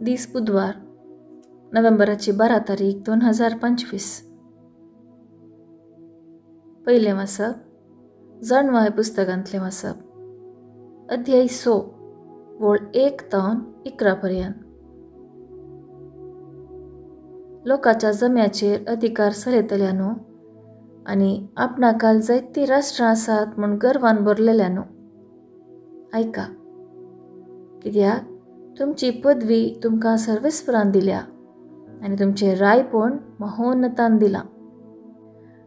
दीस बुधवार, नोव्हेंबराची 12 तारीख 2025. पयलें वाचप जाणवाय पुस्तकांतलें वाचप, अध्याय 6 वळ 1 तावन 11 पर्यंत. लोकांच्या जम्याचेर अधिकार चलयतल्यानो आनी आपणाकाल जायतीं राष्ट्रां आसात म्हूण गर्वान भरलेल्यानो, आयका, कित्याक तुमची पदवी तुमकां सर्वेस्परान दिल्या आनी तुमचें रायपण महोन्नतान दिलां.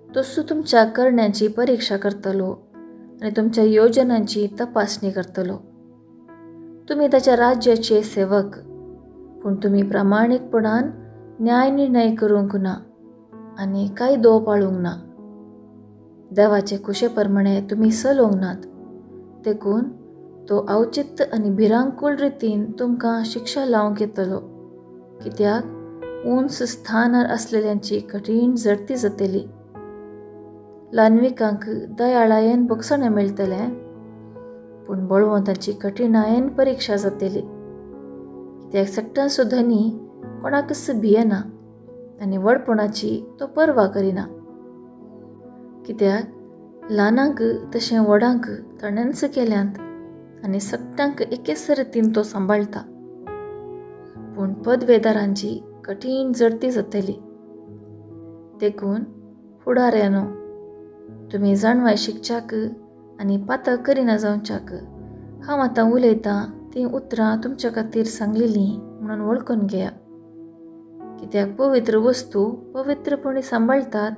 तसो तुमच्या करण्यांची परिक्षा करतलो आनी तुमच्या योजनांची तपासणी करतलो. तुमी ताच्या राज्याचे सेवक, पूण तुमी प्रामाणीकपणान न्याय निर्णय करूंक ना आनी कायदो पाळूंक ना. देवाचे खुशे प्रमाणे तुमी चलोवंक नात, देखून तो अवचित्त आनी भिरांकूळ रितीन तुमकां शिक्षा लावंक येतलो, कित्याक उंच स्थानार आसलेल्यांची कठीण जडती जातली. ल्हानविकांक दयाळायेन भोगसणें मेळटलें, पूण बळवंतांची कठीणायेन परिक्षा जातली. कित्याक सट्टांचो धनी कोणाकच भियेना आनी व्हडपणाची तो पर्वा करिना. कित्याक ल्हानांक तशें व्हडांक ताणेंच केल्यांत आनी सगळ्यांक एकेच रितीन तो सांबाळटा. पूण पदवेदारांची कठीण जडती जातली. देखून फुडाऱ्यानो, तुमी जाणवाय शिकच्याक आनी पातक करिना जावच्याक हांव आतां उलयतां तीं उतरां तुमच्या खातीर सांगलेलीं म्हणून वळखून घेया. कित्याक पवित्र वस्तू पवित्रपणी सांबाळटात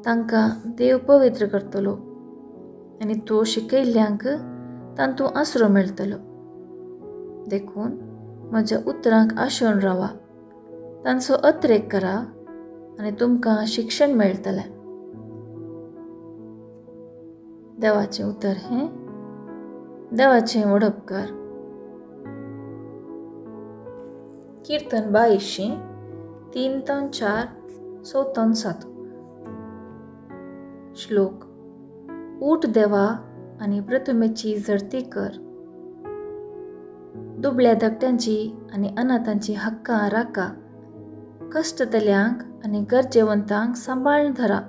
तांकां देव पवित्र करतलो आनी तो शिकयल्ल्यांक तांतूं आसरो मेळटलो. देखून म्हज्या उतरांक आशेवन रावा, तांचो अत्रेक करा आनी तुमकां शिक्षण मेळटलें. देवाचें उतर हें देवाचें वडपकार. कीर्तन 82 3 तावन 4 6 तावन 7. श्लोक. ऊठ देवा आनी प्रतिमेची जडती कर, दुबळ्या धाकट्यांची आनी अनाथांची हक्कां राखा, कश्टतल्यांक आनी गरजेवंतांक सांबाळून धरा,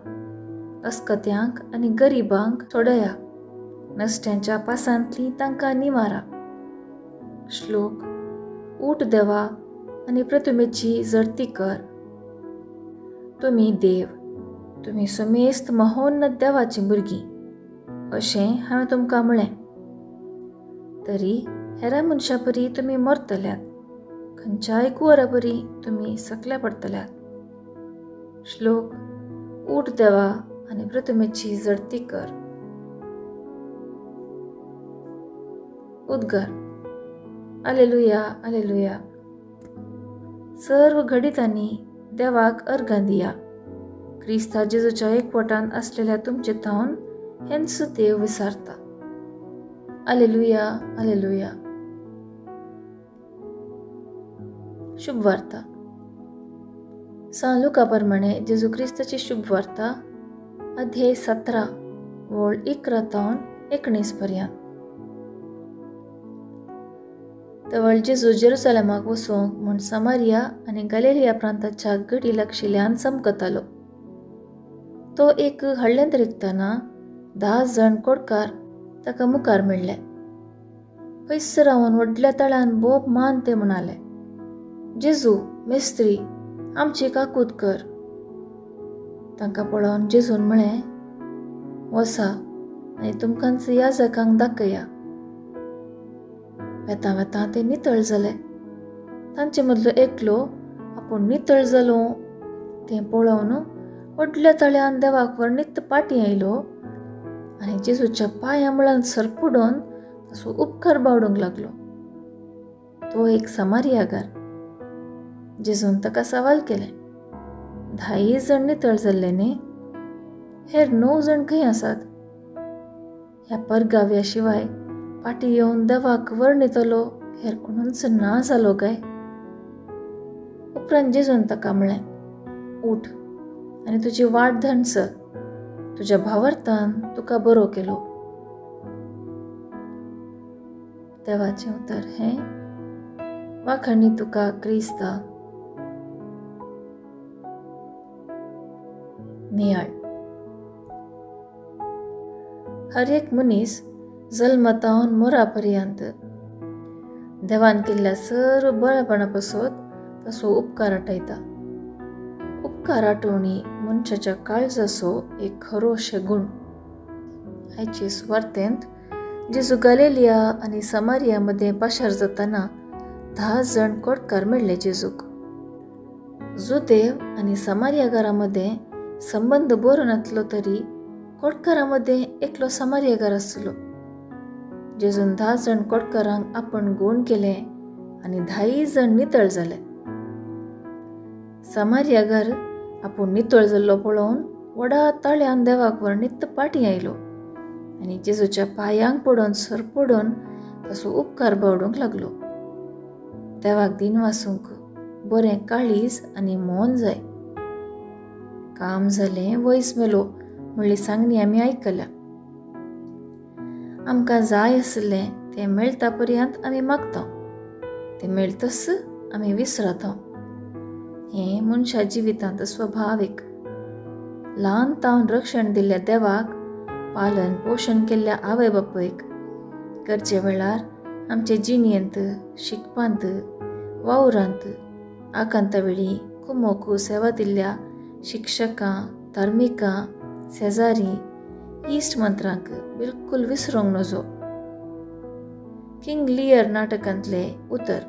अस्कत्यांक आनी गरिबांक सोडया, नश्ट्यांच्या पासांतली तांकां निवारा. श्लोक. ऊठ देवा आनी प्रतिमेची जडती कर. तुमी देव, तुमी समेस्त महोन्नत देवाचीं भुरगीं अशें हांवें तुमकां म्हळें. तरी हेरा मनशां परी तुमी मरतल्यात, खंयच्याय कुंवरा परी तुमी सकल्या पडटल्यात. श्लोक. ऊठ देवा आनी प्रतिमेची जडती कर. उद्गार. आलेलुया, आलेलुया. सर्व घडितांनी देवाक अर्घां दिया. क्रिस्ता जेजूच्या एकवटान आसलेल्या तुमचे थावन हेंच देव विसारता. आलेलुया, आलेलुया. शुभवार्ता. सांत लुका प्रमाणे जेजू क्रिस्ताची शुभवार्ता, अध्याय 17 वळ 11 तावन 19 पर्यंत. तवळ जेजू जेरुसलेमाक वचूंक म्हूण समारिया आनी गलेलिया प्रांताच्या गडी लागशिल्ल्यान चमकतालो. तो एक हळ्ळेंत रिगतना 10 जण कोडकार ताका मुखार मेळ्ळे. पयस रावन व्हडल्या तळ्यान बोब मान ते म्हणाले, जेजू मेस्त्री, आमची काकूत कर. तांकां पळोवन जेजून म्हळें, वसा आनी तुमकांच याजकांक दाखया. वेता वेता ते नितळ जाले. तांचे मदलो एकलो आपूण नितळ जालो तें पळोवन व्हडल्या तळ्यान देवाक वर्णीत पाटी आयलो आनी जेजूच्या पांया मुळान सरपुडून ताचो उपकार बावडूंक लागलो. तो एक समारियागार. जेजून ताका सवाल केलें, 10 जण नितळ जाल्ले न्ही, हेर 9 जण खंय आसात? ह्या परगाव्या शिवाय पाटी येवन देवाक वर्णितलो हेर कोणूच ना जालो काय? उपरांत जेजून ताका म्हळें, उठ आनी तुजी वाट धनस, तुज्या भावार्थान तुका बरो केलो. देवाचें उतर हें वाखाणी तुका क्रिस्ता. नियाळ. हर एक मनीस जल्मतावन मोरा पर्यंत देवान केल्ल्या सर्व बरेपणा पासत तसो उपकार आटयता. उपकार आठवणी मनशाच्या काळजाचो एक खरो शेगूण. आयचे सुवार्तेंत जेजू गालेलिया आनी समारिया मदें पाशार जाताना 10 जण कोटकार मेळ्ळे जेजूक. जुदेव आनी समारियागारा मदें संबंद बरो नासलो तरी कोटकारा मदें एकलो समारियागार आसलो. जेजून 10 जण कोटकारांक आपण गूण केले आनी 10 जण नितळ जाले. समारियागार आपूण नितळ जाल्लो पळोवन व्हडा ताळ्यान देवाक वर्णित पाटी आयलो आनी जेजूच्या पांयांक पडून सरपडून ताचो उपकार बावडूंक लागलो. देवाक दिनवासूंक बरें काळीज आनी मन जाय. काम जालें वयस मेलो म्हणली सांगणी आमी आयकल्या. आमकां जाय आसलें तें मेळटा पर्यंत आमी मागता, तें मेळतच आमी विसरता. हें मनशा जिवितांत स्वभावीक. ल्हान तावन रक्षण दिल्ल्या देवाक, पालन पोशण केल्ल्या आवय बापायक, गरजे वेळार आमचे जिणेंत, शिकपांत, वावरांत, आकांता वेळी कुमोकू सेवा दिल्ल्या शिक्षकां, धार्मिकां, शेजारी, इश्ट मंत्रांक बिलकुल विसरूंक नजो. किंग लियर नाटकांतले उतर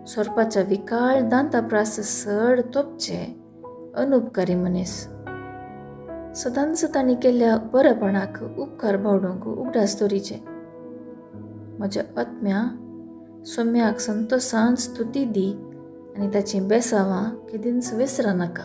सोरपाच्या विकाळ दांता प्रास सड तोपचे अनुपकारी मनीस. सदांच तांणी केल्ल्या बरेपणाक उपकार बावडूंक उगडास दवरीचे. म्हज्या आत्म्या सोम्याक संतोसान स्तुती दी आनी ताचीं बेसावां केदींच विसरनाका.